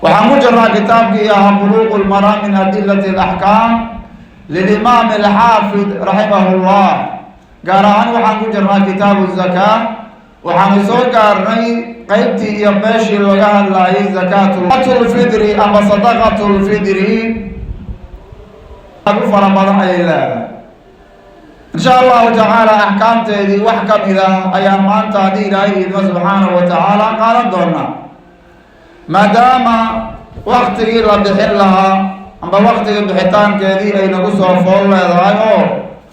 Waxaan ku jirnaa kitaabkii ahaa Buluuq lmaraam min adilati alaxkaam lilimaam alxaafid raximah llah. Gaar ahaan waxaan ku jirnaa kitaabu zakaa. Waxaanu soo gaarnay qeybtii iyo meeshii looga hadlaayay zakaatulfidri ama sadaqatulfidri. U fara badan ayay leedahay. Insha Allahu tacaala axkaamteedii wax ka mid ah ayaan maanta, haddii Ilaahay idmo subxaanahu wa tacaala, qaadan doonaa, maadaama waktigii la bixin lahaa amba waktigii bixitaankeedii ay nagu soo fool leedahay oo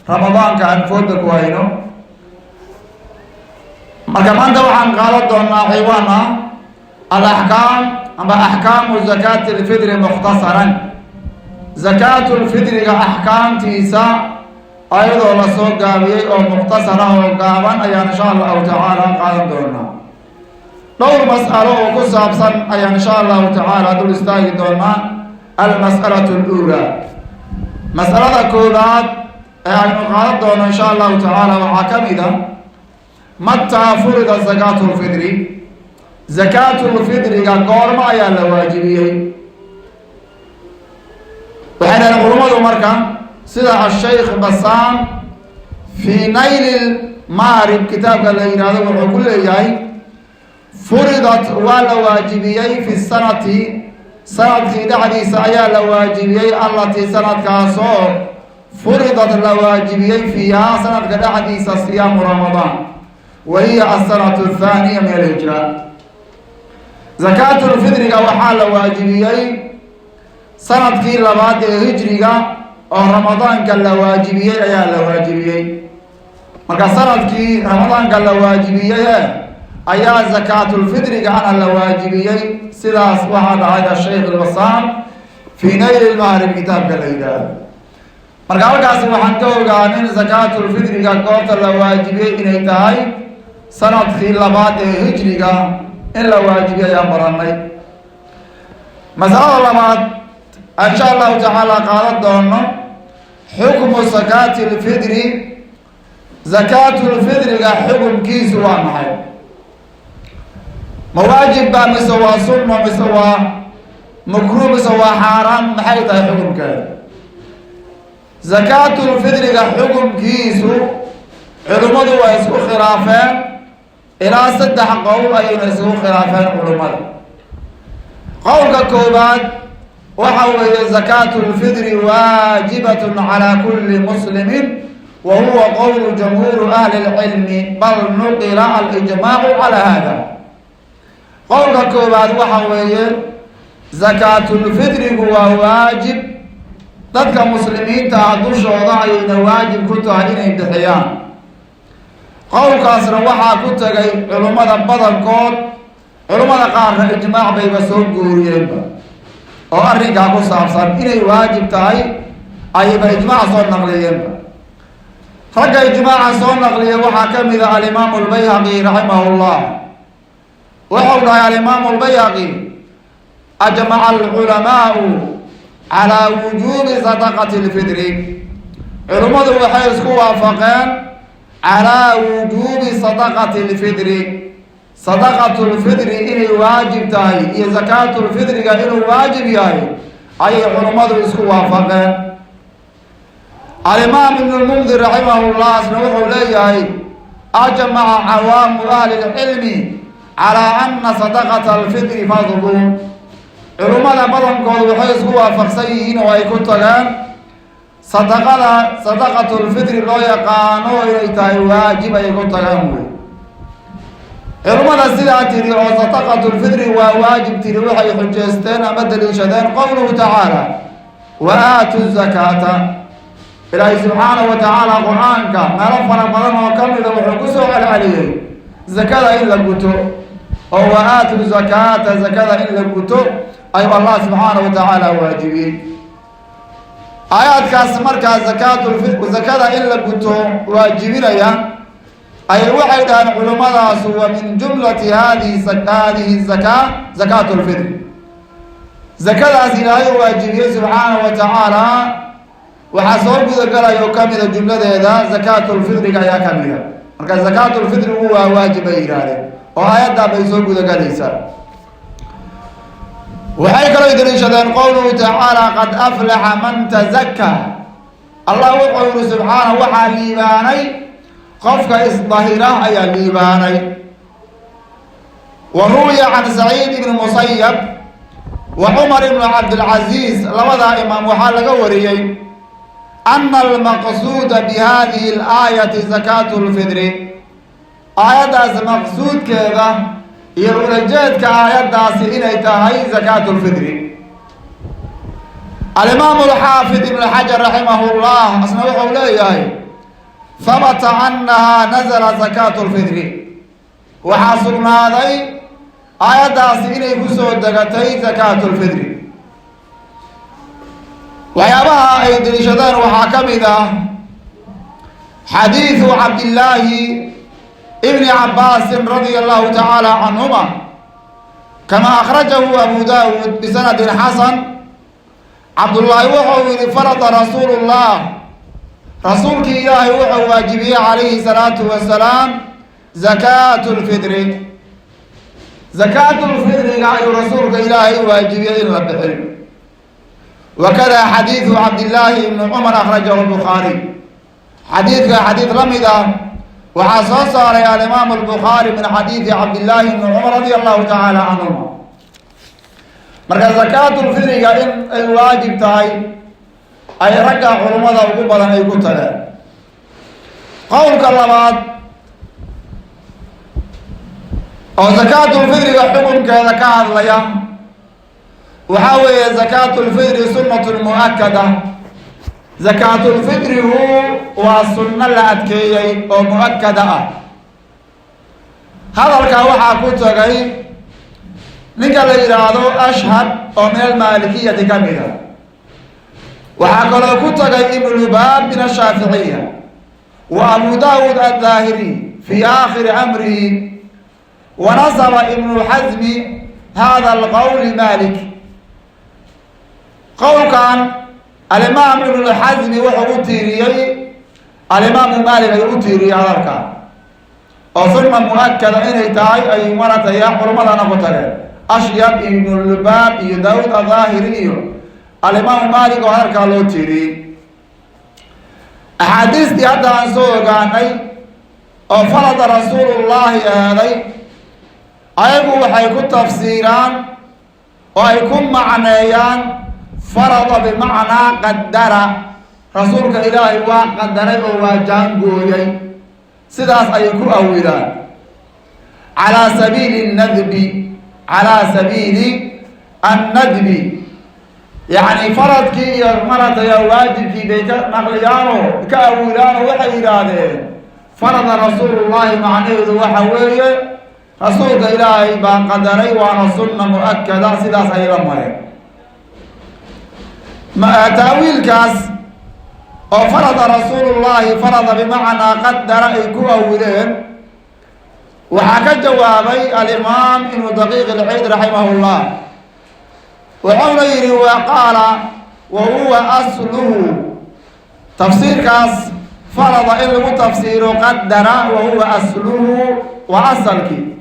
Ramadaanka aan fooda ku hayno. Marka maanta waxaan qaadan doonaa ciwaan ah alaxkaam amba axkaamu zakaati lfidri mukhtasaran, zakaatulfidriga axkaamtiisa ayadoo lasoo gaabiyey oo mukhtasar ah oo gaaban ayaan insha Allahu tacaala qaadan doonaa. Dhowr mas'alo oo ku saabsan ayaan insha Allahu tacaala dul istaagi doonaa. Almas'alatu aluulaa, mas'alada koobaad ee aynu qaadan doono insha Allahu tacaala, waxaa ka mid a: mataa furida zakaatulfidri? Zakaatulfidriga goormo ayaa la waajibiyey? Waxay dhaheen culummadu marka, sida Ashaykh Basaam fii Nayl Maarib kitaabka la yidhaahdo wuxuu ku leeyahay: furidat, waa la waajibiyey, fi sanati, sanadkii dhexdiisa ayaa la waajibiyey, allatii, sanadkaasoo, furidat, la waajibiyey, fiihaa, sanadka dhexdiisa, siyaamu Ramadaan, wa hiya asanatu athaaniya min alhijra. Zakaatulfidriga waxaa la waajibiyey sanadkii labaad ee hijriga oo Ramadaanka la waajibiyey ayaa la waajibiyey. Marka sanadkii Ramadaanka la waajibiyey e ayaa zakaatulfidriga ana la waajibiyey. Sidaas waxaa dhacay Ashaykh Albasaam fii Nayl Lmahrib kitaabka la yidhaahdo. Marka halkaasi waxaan ka ogaanin zakaatulfidriga goorta la waajibiyey inay tahay sanadkii labaad ee hijriga in la waajibiyey ayaan baranay. Masalada labaad insha Allahu tacaala qaadan doono: xukmu zakaati lfidri. Zakaatulfidriga xukumkiisu waa maxay? Ma waajib baa, mise waa sunno, mise waa makruuh, mise waa xaaraan? Maxay tahay xukumkeeda? Zakaatulfidriga xukumkiisu culimmadu waa isku khilaafeen. Ilaa saddex qowl ayayna isugu khilaafeen culimmada. Qowlka koobaad waxa weeye: zakaatulfidri waajibatun calaa kulli muslimin, wa huwa qowlu jamhuuru ahli lcilmi, bal nuqila alijmaacu calaa hada. Qowlka koobaad waxa weeye zakaatulfidrigu waa waajib, dadka muslimiinta ah dushooda ayayna waajib ku tahay inay bixiyaan. Qowlkaasna waxaa ku tegay culimmada badankood. Culimmada qaarna ijmaac bayba soo guuriyeenba oo arrinkaa ku saabsan inay waajib tahay ayayba ijmaac soo naqliyeenba. Ragga ijmaaca soo naqliya waxaa ka mid a alimaamu Albayhaqi raximah llah. Wuxuu dhahay alimaamu Albayhaqi: ajmaca alculamaau calaa wujuubi sadaqati lfidri. Culimmadu waxay isku waafaqeen calaa wujuubi sadaqati lfidri, sadaqatulfidri inay waajib tahay iyo zakaatulfidriga inuu waajib yahay ayay culummadu isku waafaqeen. Alimaam Ibn Lmundir raximah llah asna wuxuu leeyahay: ajmaca cawaamu ahli lcilmi calaa ana sadaqata alfidri fardun. Culummada badankoodu waxay isku waafaqsan yihiin oo ay ku tageen sadaqada sadaqatulfidri loo yaqaano inay tahay waajib ayay ku tagaan wey. Culummada sidaa tiri oo sadaqatulfidri waa waajib tiri waxay xujeysteen ama daliishadeen qowluhu tacaala: wa aatu zakaata. Ilaahay subxaanahu wa tacaala Qur-aanka meelo fara badan oo ka mida wuxuu ku soo celceliyey zakada in la guto, oo wa aatu zakaata, zakada in la guto ayuu Allah subxaanahu wa tacaala waajibiyey. Aayaadkaas markaa zakada in la guto waajibinaya ayay waxay dhaheen culimmadaasu: wa min jumlati hadihi zakaa zakaat lfidri. Zakadaas Ilaahay waajibiyey subxaanahu wa tacaala waxaa soo gudagalaya oo kamida jumladeeda zakaatulfidriga ayaa kamida. Marka zakaatulfidrigu waa waajib bay yidhaahdeen oo aayaddaa bay soo gudagelaysaa. Waxay kaloo daliishadeen qowluhu tacaala: "Qad aflaxa man tazakaa." Allah wuxuu yihi subxaana, waxaa liibaanay qofka isdahira ayaa liibaanay. Wa ruwiya can Saciid ibni Musayab wa Cumar ibnu Cabdilcaziiz, labadaa imaam waxaa laga wariyey, ana almaqsuuda bi hadihi alaayati zakaatu lfidri. Aayaddaas maqsuudkeeda iyo ulajeedka aayaddaasi inay tahay zakaatu lfidri. Alimaamu alxaafid Ibn Xajar raximah llah asna wuxuu leeyahay: habata annahaa nazala zakaatu lfidri. Waxaa sugnaaday aayaddaasi inay kusoo degatay zakaatu lfidri. Waxyaabaha ay daliishadeen waxaa ka mid ah xadiidu Cabdillaahi ibni Cabaasin radia allahu tacaala canhuma, kama akhrajahu Abu Daawud bisanadin xasan. Cabdullaahi wuxuu yihi: farada rasuulu llah, rasuulkii Ilaahay wuxuu waajibiyey, calayhi salaatu wasalaam, zakaatu lfidri. Zakaatulfidriga ayuu rasuulka Ilaahay waajibiyey in la bixiyo. Wakada xadiidu Cabdillaahi ibni Cumar, akhrajahu Lbukhaariy. Xadiidka xadiid la mid ah waxaa soo saaray alimaamu Albukhaari min xadiidi Cabdillaahi ibni Cumar radia allahu tacaala canhuma. Marka zakaatulfidriga in ay waajib tahay ay ragga culummada ugu badan ay ku tageen. Qowlka labaad oo zakaatulfidriga xukunkeeda ka hadlaya waxaa weeye: zakaatulfidri sunnatun mu'akada. Zakaatulfidrigu waa sunno la adkeeyey oo mu-akada ah. Hadalkaa waxaa ku tagay ninka la yidhaahdo Ashhab oo min almaalikiyati ka mid a. Waxaa kaloo ku tagay Ibnu Lubaab min ashaaficiya, wa Abu Daawud addaahiri fi aakhiri amrihi, wa nasaba Ibnu Xasmi hada alqowl Malik. Qowlkan alimaam Ibnu Xasmi wuxuu u tiiriyey alimaamu Maalik, ayuu u tiiriyey hadalka oo sunna mu-akada inay tahay ay marataya culummadana ku tageen, Ashyab, Ibnu Lubaab iyo Daawud Adaahiri iyo alimaamu Maalik oo hadalkaa loo tiiriyey. Axaadiistii hadda aan soo ogaanay oo farada rasuulullaahi eeday, ayagu waxay ku tafsiiraan oo ay ku macneeyaan farada bimacnaa qadara. Rasuulka Ilaahay waa qadaray oo waa jaangooyay, sidaas ayay ku awilaan calaa sabiili nadbi, calaa sabiili annadbi. Yacni faradkii iyo marataya waajibkii bay ka naqliyaanoo ka awilaanoo waxay yidhaahdeen: farada rasuulullahi macnaheedu waxa weeye rasuulka Ilaahay baa qadaray, waana sunna mu-akada. Sidaas ayay la mareen. Taawiilkaas oo farada rasuulullahi, farada bimacnaa qadara, ay ku awileen, waxaa ka jawaabay alimaam Ibnu Daqiiq Ilciid raximah llah. Wuxuuna yidhi: wa qaala wa huwa asluhu. Tafsiirkaas farada in lagu tafsiiro qadara, wa huwa asluhu, waa asalkii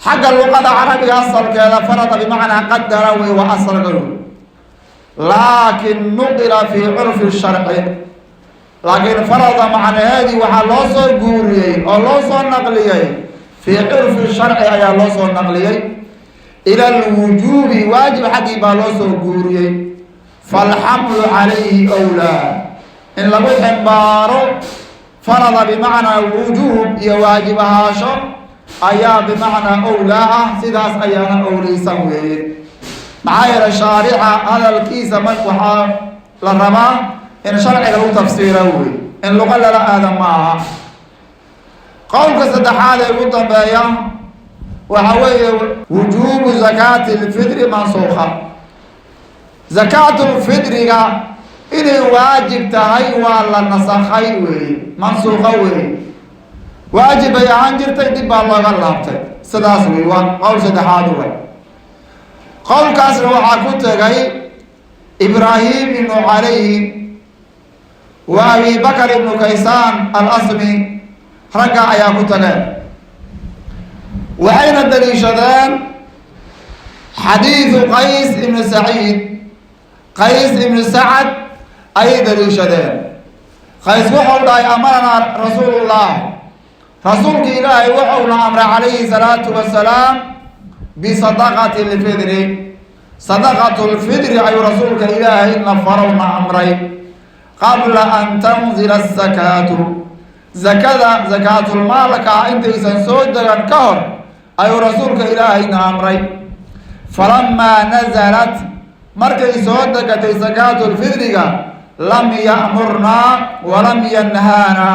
xagga luqada carabiga. Asalkeeda farada bimacnaa qadara wey, waa asalka wey. Laakin nuqila fii curfi sharci, laakiin farada macnaheedii waxaa loo soo guuriyey oo loo soo naqliyey fii curfi sharci ayaa loo soo naqliyey, ila alwujuubi, waajib xaggii baa loo soo guuriyey. Falxamlu calayhi wlaa, in lagu ximbaaro farada bimacnaa wujuub iyo waajib ahaasho ayaa bimacnaa owlaa ah, sidaas ayaana owleysan weeye. Maxaa yeelay, shaarica hadalkiisa ma waxaa la rabaa in sharciga lagu tafsiira wey, in luqa lala aada ma aha. Qowlka saddexaad ee ugu dambeeya waxa weeye: wujuubu zakaati lfidri mansuuka. Zakaatulfidriga inay waajib tahay waa la nasakhay weeye, mansuuka weeye. Waajib bay ahaan jirtay, dib baa looga laabtay, sidaas wey. Waa qowl saddexaad wey. Qowlkaasna waxaa ku tegay Ibraahim ibnu Calayhi wa Abi Bakr ibnu Kaysaan Alasmi. Ragga ayaa ku tageen, waxayna daliishadeen Xadiidu Qays ibnu Saciid, Qays ibnu Sacad ayay daliishadeen. Qays wuxuu dhahay: "Amaranaa rasuulullah," rasuulka Ilaahay wuxuuna amray, "calayhi salaatu wasalaam bisadaqati lfidri," sadaqatu lfidri ayuu rasuulka Ilaahay na farowna amray, "qabla an tanzila asakaatu," zakada zakaatulmaalka ah intaysan soo degan ka hor ayuu rasuulka Ilaahayna amray. "Falamaa nazalat," markay soo degatay sakaatulfidriga, "lam ya'murnaa walam yanhaana,"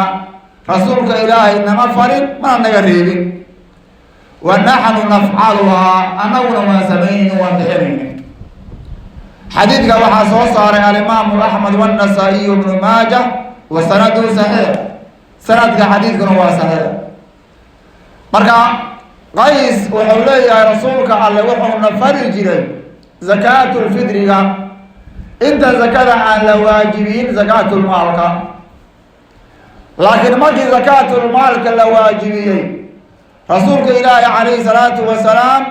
rasuulka Ilaahay nama farin mana naga reebin. "Wa naxnu nafcaluhaa," annaguna waan samaynayni, waan bixinayni. Xadiidka waxaa soo saaray alimaamu Axmed wannasaa'iyu, Ibnu Maaja, wa sanaduhu saxiix, sanadka xadiidkuna waa saxiix. Marka Qays wuxuu leeyahay rasuulka Alle wuxuuna fari jiray zakaatulfidriga inta zakada aan la waajibin, zakaatulmaalka. Laakiin markii zakaatulmaalka la waajibiyey, rasuulka Ilaahi calayhi salaatu wasalaam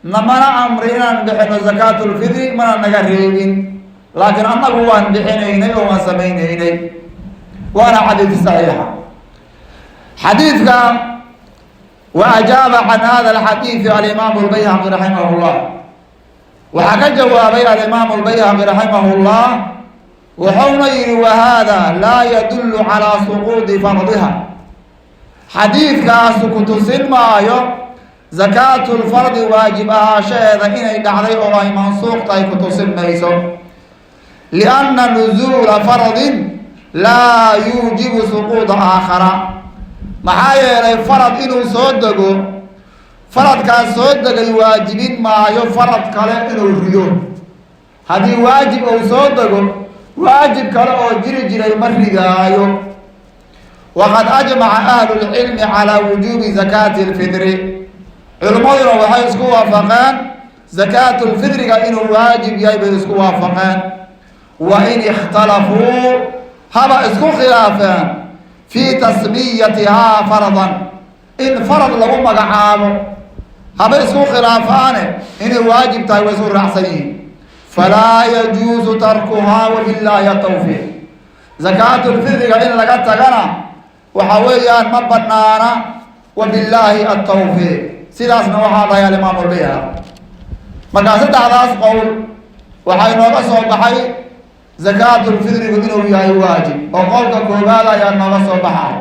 namana amri inaan bixino zakaatulfidri, mana naga reebin, laakiin annagu waan bixinaynay oo waan samaynaynay. Waana xadiid saxiixa xadiidka. Wa ajaaba can hada alxadiidi alimaamu lbayhaqi raximah llah. Waxaa ka jawaabay alimaamu lbayhaqi raximah llah, wuxuuna yihi: "Wa hada laa yadullu calaa suquudi fardiha," xadiidkaasu ku tusin maayo zakaatulfardi waajib ahaashaheeda inay dhacday oo ay mansuuq tahay, ku tusin mayso. "Lianna nuzuula fardin laa yuujibu suquuda aakhara," maxaa yeelay farad inuu soo dego, faradkaas soo degay waajibin maayo farad kale inuu rido. Haddii waajib uu soo dego, waajib kale oo jiri jiray ma ridaayo. "Waqad ajmaca ahlu lcilmi calaa wujuubi zakaati lfidri," culimmaduna waxay isku waafaqeen zakaatulfidriga inuu waajib yahay bay isku waafaqeen. "Wa in ikhtalafuu," haba isku khilaafeen, "fii tasmiyatihaa faradan," in farad lagu magacaabo haba isku khilaafaane, inay waajib tahay way isku raacsan yihiin. "Falaa yajuusu tarkuhaa, wabillaahi atawfiiq." Zakaatulfidriga in laga tagana waxa weeyaan ma banaana. Wabillaahi altawfiiq, sidaasna waxaa dhahay alimaam lbayhaqi. Markaa saddexdaas qowl waxaa inooga soo baxay zakaatulfidrigu inuu yahay waajib, oo qowlka koowaad ayaa nooga soo baxay.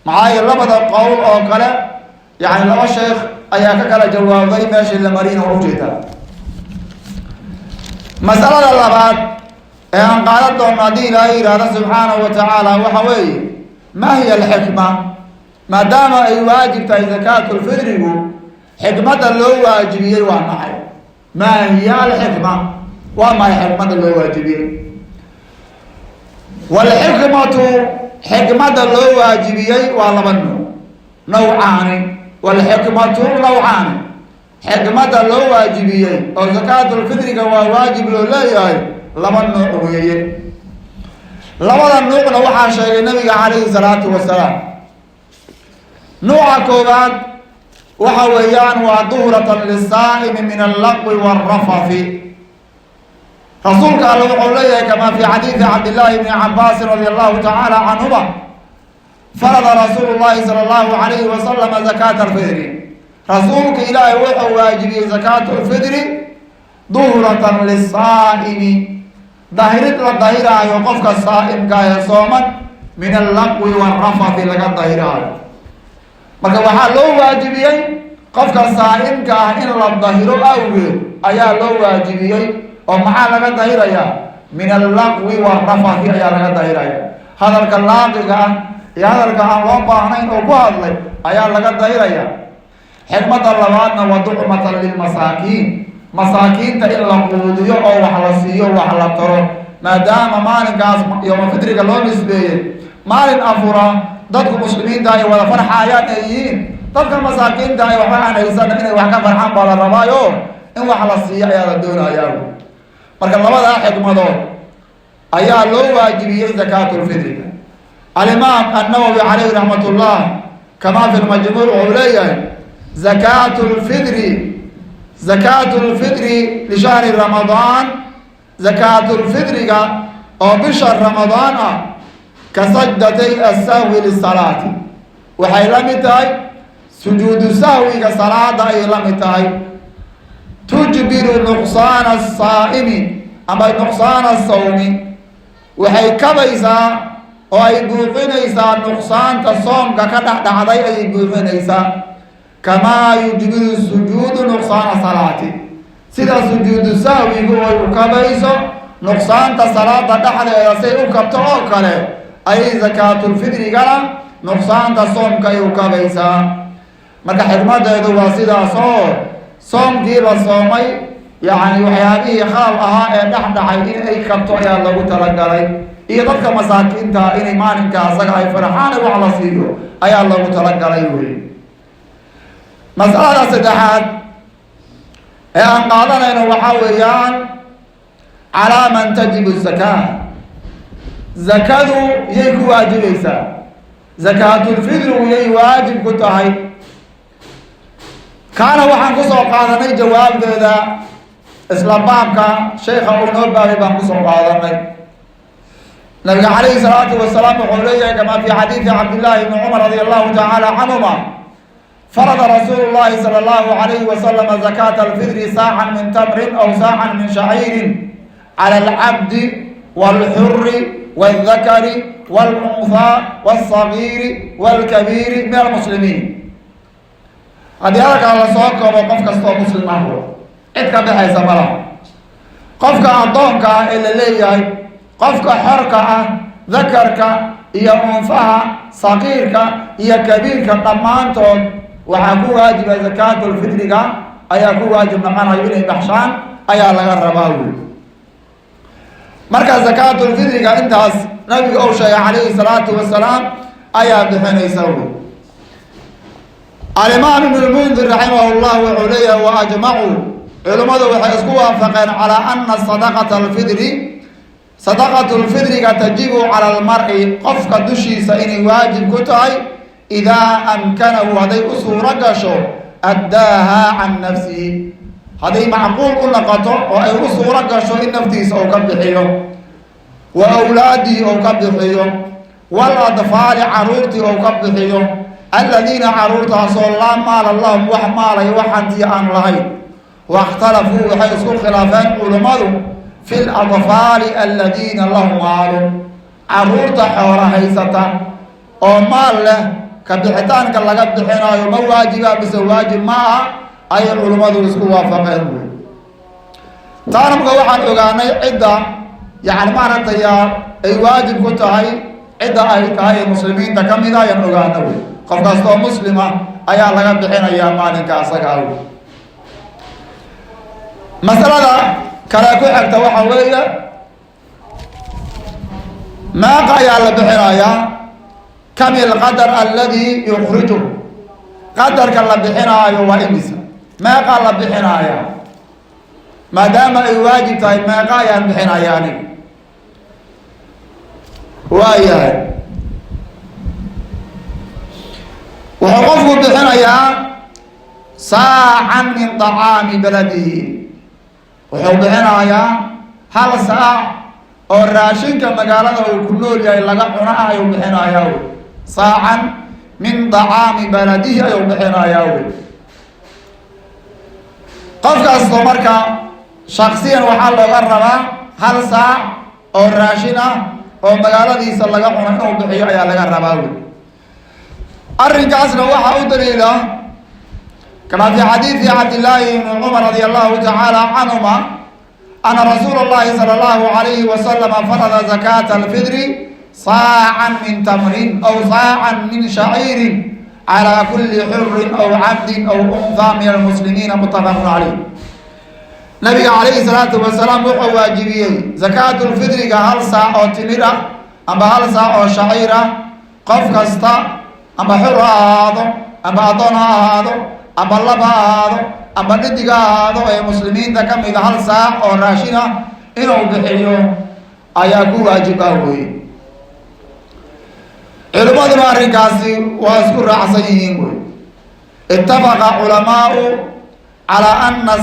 Maxaa yeele labada qowl oo kale, yani laba sheekh ayaa ka kala jawaabay meeshii la marina waa ujeedaa. Masalada labaad ee aan qaadan doono haddii Ilaahay yidhaahdo subxaanahu wa tacaala waxa weeye: ma hiya alxikma? Maadaama ay waajib tahay zakaatulfidrigu, xikmadda loo waajibiyey waa maxay? Ma hiya alxikma? Waa maxay xikmadda loo waajibiyey? Walxikmatu, xikmadda loo waajibiyey waa laba nuuc, nawcaani. Walxikmatu nawcaani, xikmadda loo waajibiyey oo zakaatulfidriga waa waajib loo leeyahay laba nuuc weeye. Labada nuucna waxaa sheegay nabiga calayhi salaatu wasalaam. Nuuca koowaad waxa weeyaan waa duhratan lisaa'imi min allaqwi waalrafafi. Rasuulka Alle wuxuu leeyahay, kamaa fi xadiidi Cabdillaahi bni Cabaasin radia allahu tacaala canhuma: "Farada rasuulu llahi sala allahu alayhi wasalama zakaata alfidri," rasuulka Ilaahay wuxuu waajibiyey zakaatu lfidri, "duhratan lisaa'imi," dahirid la dahiraayo qofka saa'imka ee sooman, "min allaqwi waalrafafi" laga dahiraayo. Marka waxaa loo waajibiyey qofka saa'imka ah in la dahiro awgeed ayaa loo waajibiyey. Oo maxaa laga dahirayaa? Min allaqwi waalrafafi ayaa laga dahiraya. Hadalka laaqiga ah iyo hadalka aan loo baahnayn oo ku hadlay ayaa laga dahiraya. Xikmadda labaadna wa ducmatan lilmasaakiin, masaakiinta in la quudiyo oo wax la siiyo, wax la taro, maadaama maalinkaas yooma fitriga loo nisbeeyey maalin afura, dadku muslimiinta ay wada farxayaan ay yihiin, dadka masaakiinta ay waxba aan haysan inay wax ka farxaan baa la rabaayo, in wax la siiyo ayaa la doonayaa. Marka labadaa xikmadood ayaa loo waajibiyey zakaatulfitriga. Alimaam Annawowi calayhi raxmatullah, kamaa fi lmajmuuc, wuxuu leeyahay: zakaatulfidri Zakaatu lfitri lishahri Ramadaan, zakaatulfitriga oo bisha Ramadaan ah, ka sajdatay assahwi lisalaati, waxay la mid tahay sujuudu sahwiga salaada ayay la mid tahay. Tujbiru nuqsaana asaa'imi ama nuqsaana asawmi, waxay kabaysaa oo ay buuxinaysaa nuqsaanta soomka ka dhex dhacday ayay buuxinaysaa. Kamaa yujbiru sujuudu nuqsaana salaati, sida sujuudu sahwigu ay u kabayso nuqsaanta salaada dhexdeeda say u kabto oo kale, ayay zakaatulfitrigana nuqsaanta soomka ay u kabaysaa. Marka xikmadeedu waa sidaas oo soomkii la soomay, yacni waxyaabihii khalal ahaa ee dhex dhacay in ay kabto ayaa lagu talagalay, iyo dadka masaakiinta inay maalinka asaga ay farxaan wax la siiyo ayaa lagu talagalay wey. Masalada saddexaad ee aan qaadanayno waxaa weeyaan: calaa man tajibu zakaa? Zakadu yay ku waajibaysaa? Zakaatulfitrigu yay waajib ku tahay? Kaana waxaan kusoo qaadanay jawaabteeda isla baabka sheekha uu noo baabay baan kusoo qaadanay. Nabiga calayhi salaatu wasalaam wuxuu leeyahay, kama fi xadiidi Cabdillahi bni Cumar radia allahu tacaala canhuma: "Farada rasuulu llahi sala allahu alayhi wasalama zakaata alfitri saacan min tamrin aw saacan min shaciirin cala alcabdi walxuri waldakari walunhaa walsagiiri walkabiiri min almuslimiin." Haddii hadalkaa lasoo koobo, qof kastoo muslim ah, cid ka baxaysa malaha. Qofka addoonka ah ee la leeyahay, qofka xorka ah, dakarka iyo unfaha, saqiirka iyo kabiirka, dhammaantood waxaa ku waajiba zakaatulfitriga ayaa ku waajib noqonayo, inay baxshaan ayaa laga rabaa wey. Marka zakaatulfitriga intaas nabiga uu sheegay calayhi salaatu wasalaam ayaa bixinaysa wey. Alimaam Ibn Lmundir raximah llah wuxuu leeyahay: "Wa ajmacuu", culimmadu waxay isku waafaqeen, "calaa ana sadaqata alfitri", sadaqatulfitriga, "tajibu cala almar-i", qofka dushiisa inay waajib ku tahay, "idaa amkanahu", hadday u suuro gasho, "addaahaa can nafsihi", hadday macquul u noqoto oo ay u suuro gasho in naftiisa uu ka bixiyo, wa awlaadihi ou ka bixiyo, waladfaali, caruurtii ou ka bixiyo, aladiina, caruurtaasoo, laa maala lahum, wax maalay wax hantiya aan lahayn. Waاkhtalafuu, waxay isku khilaafeen culummadu, fi ladfaali aladiina lahum maalun, caruurta xoola haysata oo maal leh, ka bixitaanka laga bixinaayo ma waajiba mise waajib ma aha, ayay culummadu isku waafaqeen wey. Taana marka waxaan ogaanay cidda yani maaragtay ay waajib ku tahay, cidda ay tahay ee muslimiinta ka mida ayaan ogaana wey. Qof kastoo muslima ayaa laga bixinayaa maalinka asaga ah. Masalada kale ku xigta waxa weeye: meeqa ayaa la bixinayaa? Kam ilqadar aladi yukhriju? Qadarka la bixinaayo waa imisa? Meeqaa la bixinayaa? Maadaama ay waajib tahay, meeqa ayaan bixinaya aniga? Waayahay, wuxuu qofku bixinayaa saacan min طacaami beladihi. Wuxuu bixinayaa hal saac oo raashinka magaalada uu ku nool yahay laga cuno ah ayuu bixinayaa wey. Saacan min طacaami baladihi ayuu bixinayaa wey. Qof kasto marka shaksiyan waxaa looga rabaa hal saac oo raashin ah oo magaaladiisa laga cuno inuu bixiyo ayaa laga rabaa wey. Arrinkaasna waxaa u daliila kama fi xadiidi Cabdillaahi bni Cumar radi allahu tacaala canhuma ana rasuula اllahi sala allahu alayhi wasalama farada zakaata alfidri saacan min tamrin aw saacan min shaciirin calaa kuli xurin aw cabdin aw unhaa min almuslimiina, muttafaqun caleyh. Nabiga calayhi salaatu wasalaam wuxuu waajibiyey zakaatulfidriga hal saac oo timir ah amba hal saac oo shaciir ah, qof kasta, amba xur ha ahaado, amba addoon ha ahaado, amba lab ha ahaado, amba dhidig ha ahaado, ee muslimiinta ka mida hal saac oo raashin ah inuu bixiyo ayaa ku waajib ah wey. Culimmaduna arrinkaasi waa isku raacsan yihiin wey. Ittafaqa culamaau Calaa ana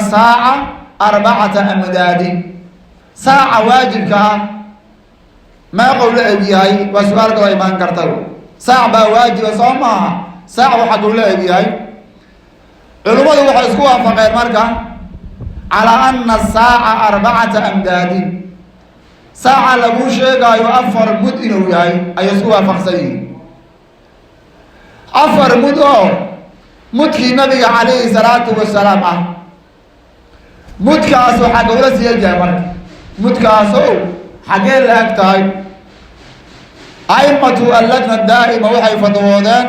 saaca 4 amdaadin. Saaca waajibka ah meeqou la egyahay? Waa su-aal kaloo imaan karta. Saac baa waajiba, soo maaha? Saac waxaa kuu la egyahay, culimmadu waxay isku waafaqeen marka calaa ana saaca 4 amdaadin, saaca laguu sheegaayo 4 mud inuu yahay ayay isku waafaqsan yihiin. 4 mud oo mudkii Nabiga calayhi salaatu wasalaam ah. Mudkaas waxaa gawla siyajahay marka, mudkaaso xaggee la eg tahay? Aimatu allajna daa'ima waxay fadwoodeen,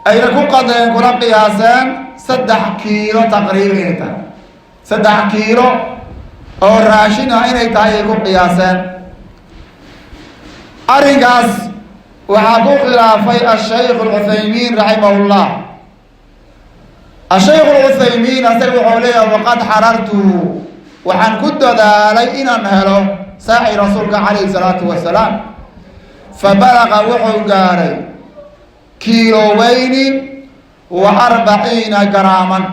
ayna ku qadeen, kuna qiyaaseen 3 kiilo taqriiban inay tahay, 3 kiilo oo raashin ah inay tahay ay ku qiyaaseen. Arrinkaas waxaa ku khilaafay ashaykh alcuthaymiin raximahullah. Ashaykh alcuthaymiin asaga wuxuu leeyahay: waqad xarartu, waxaan ku dadaalay inaan helo saaci Rasuulka calayhi salaatu wasalaam, fa balaqa, wuxuu gaaray kiiloweyni wa 40 garaaman,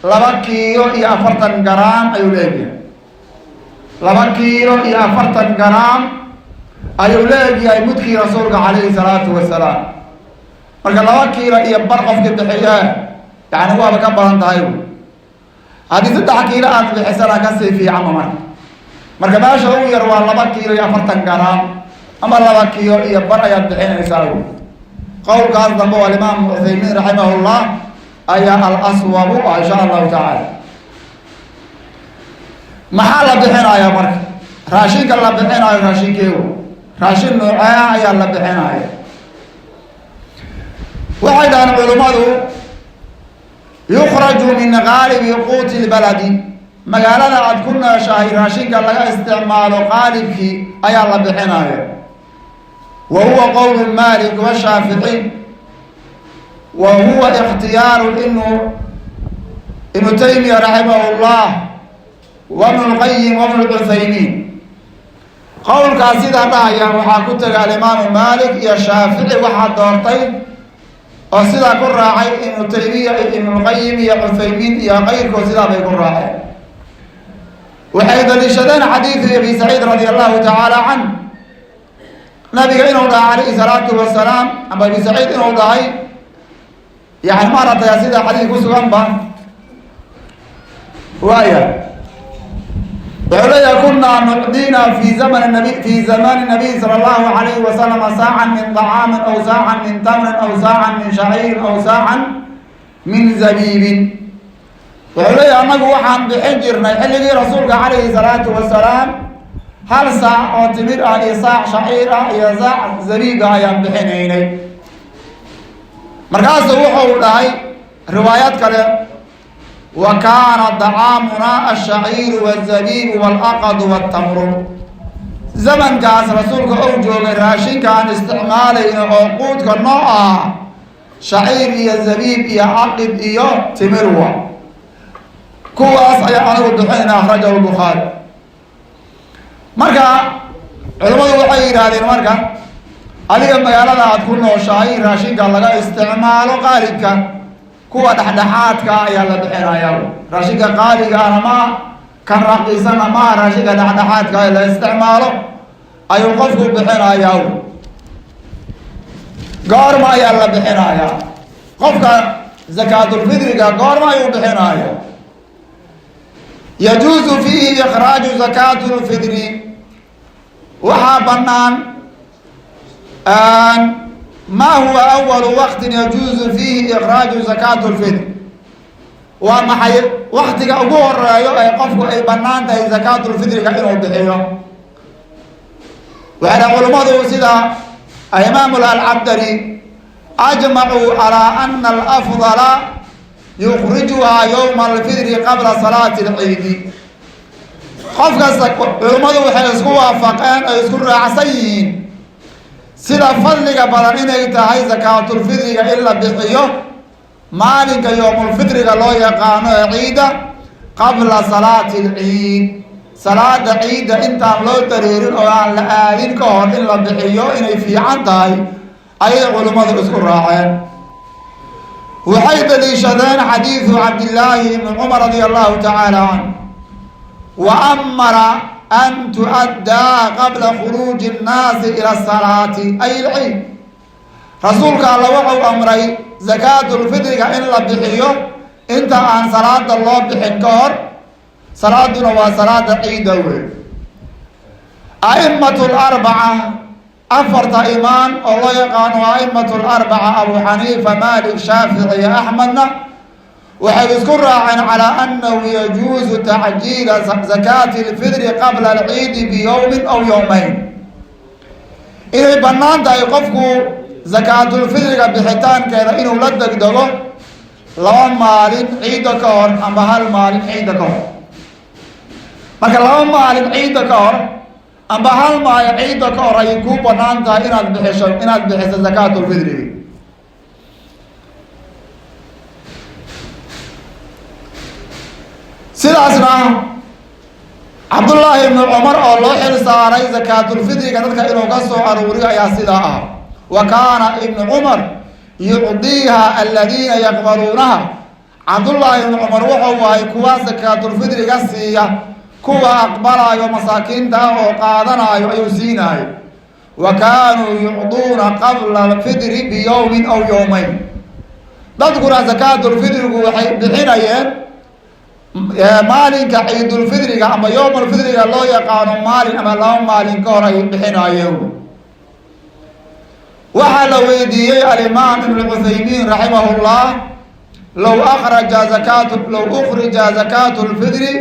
2 kiilo iyo 40 garaam ayuu leegyahay. 2 kiilo iyo 40 garaam ayuu leegyahay mudkii Rasuulka calayhi salaatu wasalaam. Marka 2 kiilo iyo bar qofki bixiye, yani waaba ka badan tahay. Haddii 3 kiilo aada bixisana kasii fiicanba. Marka meesha ugu yar waa 2 kiilo iyo 40 garaam ama 2 kiilo iyo bar ayaad bixinaysaa. Qowlkaas dambe oo alimaam Cuthaymiin raximahullah ayaa alaswabu ah, insha Allahu tacaala. Maxaa la bixinayaa marka? Raashinka la bixinayo, raashinkeegu raashin noocee ah ayaa la bixinaya? Waxay dhahaan culimmadu: yukhraju min gaalibi quuti lbaladi, magaalada aad ku nooshahay raashinka laga isticmaalo qaalibkii ayaa la bixinaya. Wa huwa qowlu Malik washaafici, wa huwa ikhtiyaaru Ibnu Taymiya raximah llah, wa Bnu Lqayim, wa Bnu Lcuthaymiin. Qowlkaas sidaa dhahaya waxaa ku tegay alimaamu Malik iyo Shaafici. Waxaa doortay oo sidaa ku raacay Ibnu Taymiya iyo Ibnulqayim iyo Cuthaymiin iyo keyrkood. Sidaa bay ku raaceen. Waxay daliishadeen xadiidu Abi Saciid radi Allahu tacaala canh, Nabiga inuu dhahay calayhi salaatu wasalaam, ama Abi Saciid inuu dhahay, yani maaragtay sida xadiis ku suganba waaya, wuxuu leeyahay: kunaa nucdina fi zaman nabi, fi zamani nabiy sala Allahu alayhi wasalama, saacan min طacaamin aw saacan min tamrin aw saacan min shaciirin aw saacan min zabiibin. Wuxuu leeyahay: annagu waxaan bixin jirnay xilligii Rasuulka calayhi salaatu wasalaam hal saac oo timir ah iyo saac shaciir ah iyo saac zabiib ah ayaan bixinaynay. Markaasuu wuxuu dhahay riwaayad kale: wa kaana dacaamunaa ashaciiru wazabiibu walaqadu waltamru. Zamankaas Rasuulka ou joogay, raashinka aan isticmaalayno oo quudka noo ah shaciir iyo zabiib iyo caqid iyo timirwa, kuwaas ayaa anigu bixinayna. Akhrajahu Bukhaari. Marka culimmadu waxay yidhaahdeen, marka adiga magaalada aad ku nooshahay raashinka laga isticmaalo qaalibka, kuwa dhexdhexaadka ayaa la bixinaya. Raashinka qaaliga ahna maa, kan raqiisana maa, raashinka dhexdhexaadka ee la isticmaalo ayuu qofku bixinayaa. Goorma ayaa la bixinayaa qofka zakaatulfidriga? Goorma ayuu bixinaya? Yajuusu fiihi ikhraaju zakaatulfidri, waxaa banaan. Ma huwa awalu waqtin yajuusu fiihi ikhraaju zakaat lfidr? Waa maxay waktiga ugu horeeyo ee qofku ay banaan tahay zakaatulfidriga inuu bixiyo? Waxay dhaha culimmadu, sida imaam alcabdari: ajmacuu calaa ana alafdala yukrijuhaa yowma alfidri qabla salaati alciidi. Qof kasta, culimmadu waxay isku waafaqeen ay isku raacsan yihiin sida fadliga badan inay tahay zakaatulfidriga in la bixiyo maalinka yowmulfidriga loo yaqaano ee ciidda, qabla salaati alciid, salaada ciidda intaan loo dareerin oo aan la aadin ka hor in la bixiyo inay fiican tahay ayay culimmadu isku raaceen. Waxay daliishadeen xadiidu Cabdillaahi ibni Cumar radia allahu tacaala canh, wa amara an tu'addaa qabla khuruuji nnaasi ila asalaati, ay ilciid. Rasuulka Alla wuxuu amray sakaatulfidriga in la bixiyo inta aan salaada loo bixin ka hor, salaaduna waa salaada ciidda wey. A'imatu larbaca, afarta imaan oo loo yaqaano a'imatu larbaca, Abu Xaniifa, Maalik, Shaafici iyo Axmedna, waxay isku raaceen calaa annahu yajuusu tacjiila zakaati lfidri qabla alciidi biyowmin aw yowmeyn, inay bannaan tahay qofku zakaatulfidriga bixitaankeeda inuu la degdego 2 maalin ciidda ka hor ama hal maalin ciidda ka hor. Marka 2 maalin ciidda ka hor amba hal maalin ciidda ka hor ayay kuu banaan tahay inaad bixiso zakaatulfidrigi. Sidaasna Cabdullaahi ibnu Cumar oo loo xil saaray zakaatulfidriga dadka inuu ka soo aruuriyo ayaa sidaa ah. Wa kaana ibnu Cumar yucdiiha aladiina yaqbaluunaha. Cabdullaahi ibnu Cumar wuxuu ahay kuwa zakaatulfidriga siiya kuwa aqbalaayo, masaakiinta ah oo qaadanaayo ayuu siinaayo. Wa kaanuu yucduuna qabla alfidri biyowmin aw yowmeyn. Dadkuna zakaatulfidrigu waxay bixinayeen maalinka ciidulfidriga ama yowmalfidriga loo yaqaano, maalin ama 2 maalin ka hor ay bixinaayeen. Waxaa la weydiiyey alimaam Ibn Cuthaymiin raximahullah: low ukhrija zakaatu lfidri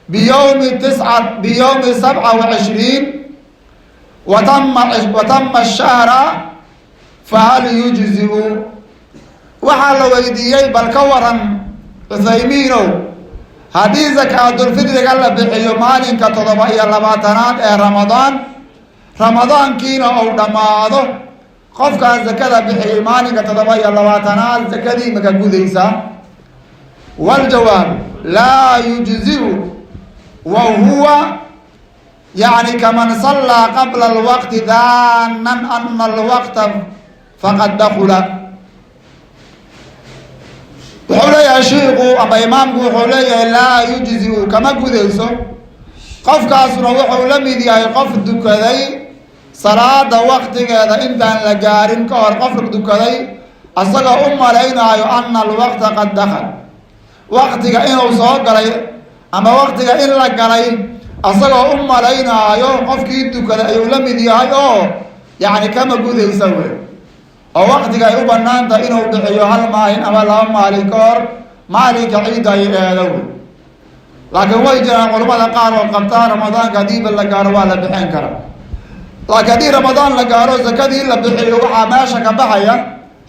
biyowmi tisca, biyowmi 27, watama shahra, fahal yujziu? Waxaa la weydiiyey: bal ka waran, Cuthaymiinow, haddii zakaatulfidriga la bixiyo maalinka 27aad ee Ramadaan, Ramadaankiina uu dhammaado, qofkaan zakada bixiyey maalinka 27aad zakadii maka gudaysaa? Waljawaab: laa yujziu, wa huwa yani kaman sallaa qabla alwaqti daanan ana alwaqta faqad dakula. Wuxuu leeyahay shiiku ama imaamku, wuxuu leeyahay: laa yujziu, kama gudayso. Qofkaasuna wuxuu la mid yahay qof dukaday salaada waktigeeda intaan la gaarin ka hor, qofka dukaday asagoo u malaynaayo ana alwaqta qad dakal, waktiga inuu soo galay ama waktiga in la galay asagoo u malaynaayo qofkii dukaday ayuu la mid yahay, oo yacni kama gudaysa wey, oo waktiga ay u banaan tahay inuu bixiyo hal maalin ama 2 maalin ka hor maalinka ciidda ay eedo wey. Laakiin way jiraan culamada qaar oo qabtaa Ramadaanka hadiiba la gaaro waa la bixin karaa. Laakiin haddii Ramadaan la gaaro zakadii la bixiyo, waxaa meesha ka baxaya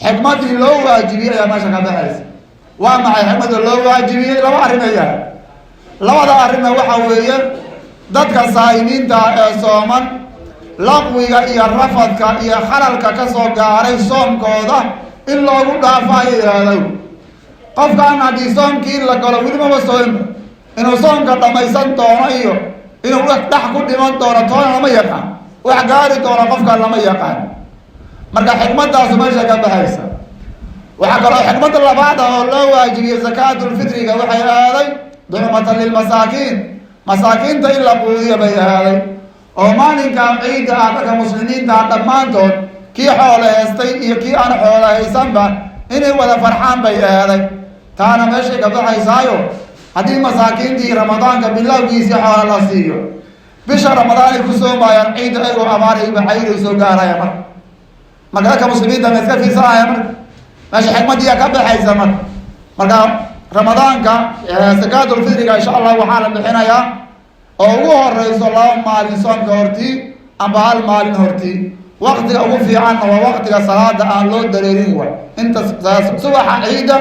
xikmadii loo waajibiyey ayaa meesha ka baxaysa. Waa maxay xikmadda loo waajibiyey? Laba arrin ayaa. Labada arrinna waxa weeye: dadka saa'imiinta ee sooman laqwiga iyo rafadka iyo khalalka ka soo gaaray soomkooda in loogu dhaafo ayay yidhaahday. Qofkaan haddii soomkii la galo weli maba soomba, inuu soomka dhamaysan doono iyo inuu dhex ku dhiman doono toona lama yaqaan, wax gaari doono qofkaan lama yaqaan. Marka xikmadaasu meesha ka baxaysa. Waxaa kaloo xikmadda labaad ah oo loo waajibiyey zakaatulfitriga waxay aaday ducmatan lilmasaakiin, masaakiinta in la quudiyo bay ahaaday, oo maalinkaa ciidda ah dadka muslimiinta dhammaantood, kii xoolo haystay iyo kii aan xoolo haysanba, inay wada farxaan bay ahaaday. Taana meeshay ka baxaysaayo haddii masaakiintii Ramadaanka bilowgiisii xoola la siiyo, bisha Ramadaan ay ku soomaayaan, ciidda ayagoo abaarayba cayray soo gaaraya. Marka dadka muslimiinta ma iska fiirsanaya? Marka meesha xikmadiiya ka baxaysa. Marka Ramadaanka sakaatulfitriga insha Allah waxaa la bixinayaa oo ugu horeyso 2 maalin soonka hortii amba hal maalin hortii. Waktiga ugu fiicanna waa waktiga salaada aan loo dareerin way, inta subaxa ciidda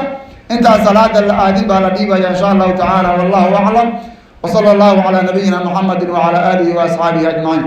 intaan salaada la aadin baa la dhiibaya insha Allahu tacaala. Wallahu aclam, wsala allahu calaa nabiyina Muxamadi wacala aalihi wa asxaabihi ajmaciin.